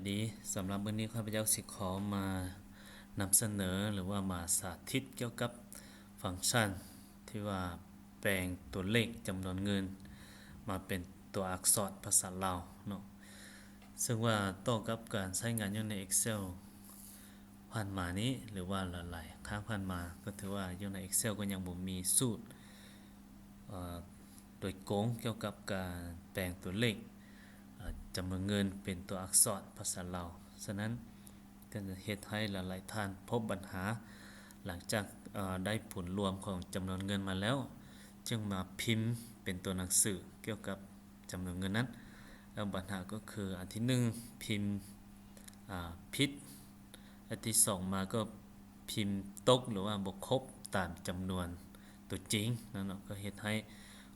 ດີ ສຳລັບມື້ນີ້ຂ້າພະເຈົ້າຊິຂໍມານຳສະເໜີ ຫຼືວ່າມາສາທິດກ່ຽວກັບຟັງຊັນທີ່ວ່າແປງຕົວເລກຈຳນວນເງິນມາເປັນຕົວອັກສອນພາສາລາວເນາະ. ເຊິ່ງວ່າຕໍ່ກັບການໃຊ້ງານຢູ່ໃນ Excel ຜ່ານມານີ້ ຫຼືວ່າຫຼາຍໆຄັ້ງຜ່ານມາ ກໍຖືວ່າຢູ່ໃນ Excel ກໍຍັງບໍ່ມີສູດ ເອີ ໂດຍກົງກ່ຽວກັບການແປງຕົວເລກ ເອີ ຈຳນວນເງິນເປັນຕົວອັກສອນພາສາລາວ. ສະນັ້ນ ກໍຈະເຮັດໃຫ້ຫຼາຍໆທ່ານພົບບັນຫາ ຫຼັງຈາກ ເອີ ໄດ້ຜົນລວມຂອງຈຳນວນເງິນມາແລ້ວ ຈຶ່ງມາພິມເປັນຕົວໜັງສືກ່ຽວກັບຈຳນວນເງິນນັ້ນ. ແລ້ວບັນຫາກໍຄື ອັນທີໜຶ່ງ ພິມ ອາ ຜິດ, ອັນທີສອງມາກໍພິມຕົກ ຫຼືວ່າບໍ່ຄົບຕາມຈຳນວນຕົວຈິງນັ້ນເນາະ, ກໍເຮັດໃຫ້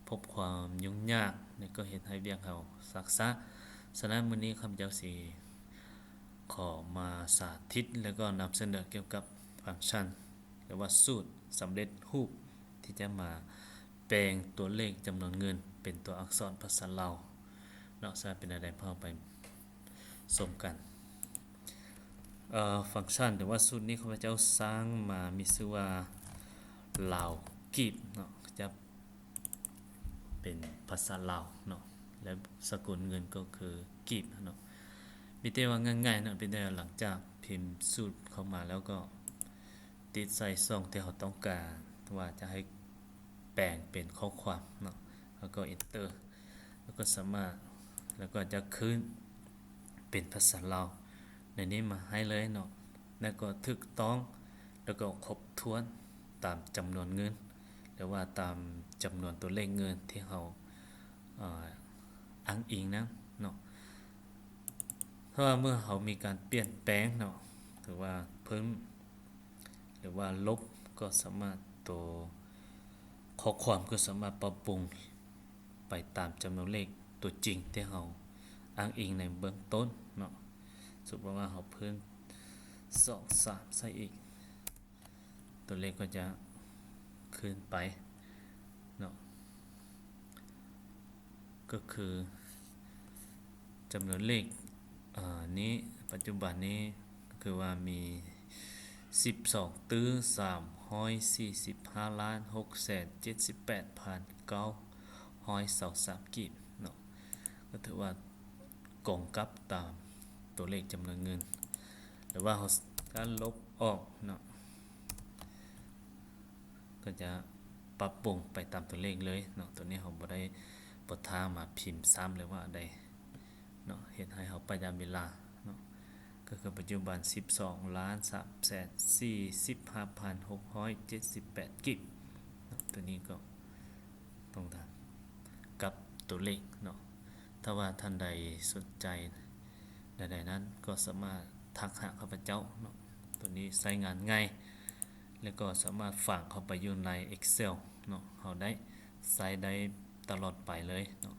ພົບຄວາມຫຍຸ້ງຍາກ ແລະ ກໍເຮັດໃຫ້ວຽກເຮົາຊັກຊ້າ. ສະນັ້ນ ມື້ນີ້ຂ້າພະເຈົ້າຊິຂໍມາສາທິດ ແລະ ກໍນຳສະເໜີກ່ຽວກັບຟັງຊັນ ຫຼືວ່າສູດສຳເລັດຮູບ ທີ່ຈະມາແປງຕົວເລກຈຳນວນເງິນເປັນຕົວອັກສອນພາສາລາວເນາະ. ສະນັ້ນເປັນແນວໃດ ພາເຮົາໄປຊົມກັນ. ເອີ ຟັງຊັນ ຫຼືວ່າສູດນີ້ ຂ້າພະເຈົ້າສ້າງມາມີຊື່ວ່າ ລາວກີບເນາະ, ຈະເປັນພາສາລາວເນາະ ແລະ ສະກຸນເງິນກໍຄືກີບເນາະ. ມີແຕ່ວ່າງ່າຍໆເນາະ, ເປັນແຕ່ຫຼັງຈາກພິມສູດເຂົ້າມາແລ້ວກໍ ຕິດໃສ່ຊ່ອງທີ່ເຮົາຕ້ອງການວ່າຈະໃຫ້ແປງເປັນຂໍ້ຄວາມເນາະ, ແລ້ວກໍ Enter ແລ້ວກໍສາມາດ ແລ້ວກໍຈະຂຶ້ນເປັນພາສາລາວໃນນີ້ມາໃຫ້ເລີຍເນາະ, ແລ້ວກໍຖືກຕ້ອງ ແລ້ວກໍຄົບຖ້ວນຕາມຈຳນວນເງິນ ຫຼືວ່າຕາມຈຳນວນຕົວເລກເງິນທີ່ເຮົາ ເອີ ອ້າງອີງນັ້ນເນາະ. ຖ້າວ່າເມື່ອເຮົາມີການປ່ຽນແປງເນາະ ຫຼືວ່າເພີ່ມ ຫຼືວ່າລົບ ກໍສາມາດ ຕົວຂໍ້ຄວາມກໍສາມາດປັບປຸງໄປຕາມຈຳນວນເລກຕົວຈິງທີ່ເຮົາອ້າງອີງໃນເບື້ອງຕົ້ນເນາະ. ສົມມຸດວ່າເຮົາເພີ່ມສອງ ສາມໃສ່ອີກ ຕົວເລກກໍຈະຂຶ້ນໄປເນາະ, ກໍຄືຈຳນວນເລກ ເອີ ນີ້ ປັດຈຸບັນນີ້ ກໍຄືວ່າມີສິບສອງຕື້ ສາມຮ້ອຍສີ່ສິບຫ້າລ້ານ ຫົກແສນເຈັດສິບແປດພັນ ເກົ້າຮ້ອຍຊາວສາມກີບເນາະ, ກໍຖືວ່າກົງກັບຕາມຕົວເລກຈຳນວນເງິນ ຫຼືວ່າເຮົາສາມາດລົບອອກເນາະ ກໍຈະປັບປຸງໄປຕາມຕົວເລກເລີຍເນາະ. ຕົວນີ້ເຮົາບໍ່ໄດ້ ບໍ່ຖ້າມາພິມຊ້ຳ ຫຼືວ່າໃດເນາະ, ເຮັດໃຫ້ເຮົາປະຢັດເວລາເນາະ. ກໍຄືປັດຈຸບັນສິບສອງລ້ານສາມແສນສີ່ສິບຫ້າພັນຫົກຮ້ອຍເຈັດສິບແປດກີບເນາະ. ຕົວນີ້ກໍຕ້ອງການກັບຕົວເລກເນາະ. ຖ້າວ່າທ່ານໃດສົນໃຈໃດໆນັ້ນ ກໍສາມາດທັກຫາຂ້າພະເຈົ້າເນາະ. ຕົວນີ້ໃຊ້ງານງ່າຍ ແລ້ວກໍສາມາດຝັງເຂົ້າໄປຢູ່ໃນ Excel ເນາະ, ເຮົາໄດ້ໃຊ້ໄດ້ຕະຫຼອດໄປເລີຍເນາະ.